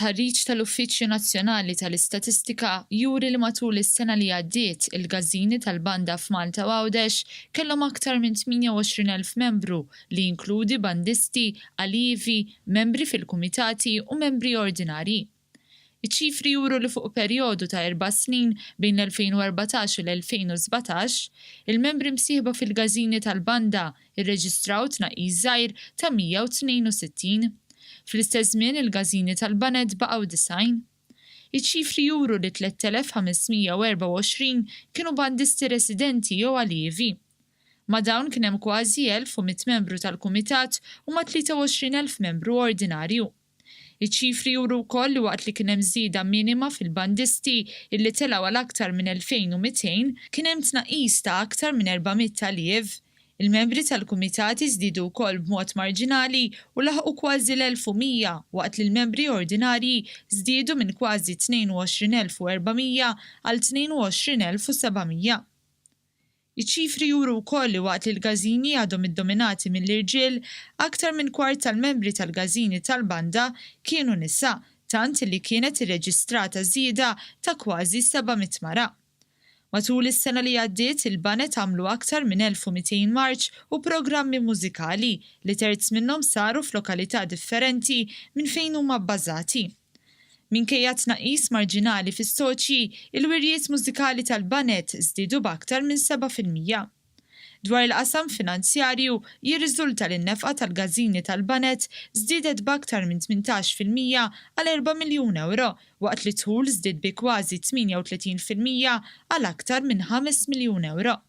Stħarriġ tal-Uffiċċju Nazzjonali tal-Istatistika juri li matul is-sena li għaddiet il-każini tal-banda f'Malta u Għawdex kellhom aktar minn 28,000 membru li jinkludi bandisti, alievi, membri fil-kumitati u membri ordinarji. Iċ-ċifri juru li fuq perjodu ta' erba' snin bejn l-2014 u l-2017, il-membri msieħba fil-każini tal-banda rreġistraw tnaqqis żgħir ta' 162. Fl-istess żmien il-każini tal-baned baqgħu 90. Iċ-ċifri juru li 3,524 kienu bandisti residenti jew alievi. Ma' dawn kien hemm kważi 1,100 membru tal-kumitat u ma' 23,000 membru ordinarju. Iċ-ċifri juru wkoll li waqt li kien hemm żieda minima fil-bandisti illi telgħu għal aktar minn 2,200, kien hemm tnaqqis ta' aktar minn 400 alliev. Il-membri tal-kumitati żdiedu wkoll b'mod marġinali u laħqu kważi l-1,100 waqt li l-membri ordinarji żdiedu minn kważi 22,400 għal 22,700. Iċ-ċifri juru wkoll li waqt li l-każini għadhom iddominati mill-irġiel, aktar minn kwart tal-membri tal-każini tal-banda kienu nisa, tant li kienet irreġistrata żieda ta' kważi 700 mara. Matul is-sena li għaddiet, il-baned għamlu aktar minn 1,200 marċ u programmi mużikali, li terz minnhom saru f'lokalità differenti minn fejn huma bbażati. Minkejja tnaqqis marġinali fis-soċji, il-wirjiet mużikali tal-baned żdiedu b'aktar minn 7%. Dwar il-qasam finanzjarju, jirriżulta li n-nefqa tal-każini tal-baned żdiedet b'aktar minn 18% għal erba' miljun ewro, waqt li d-dħul żdied bi kważi 38% għal aktar minn ħames miljun ewro.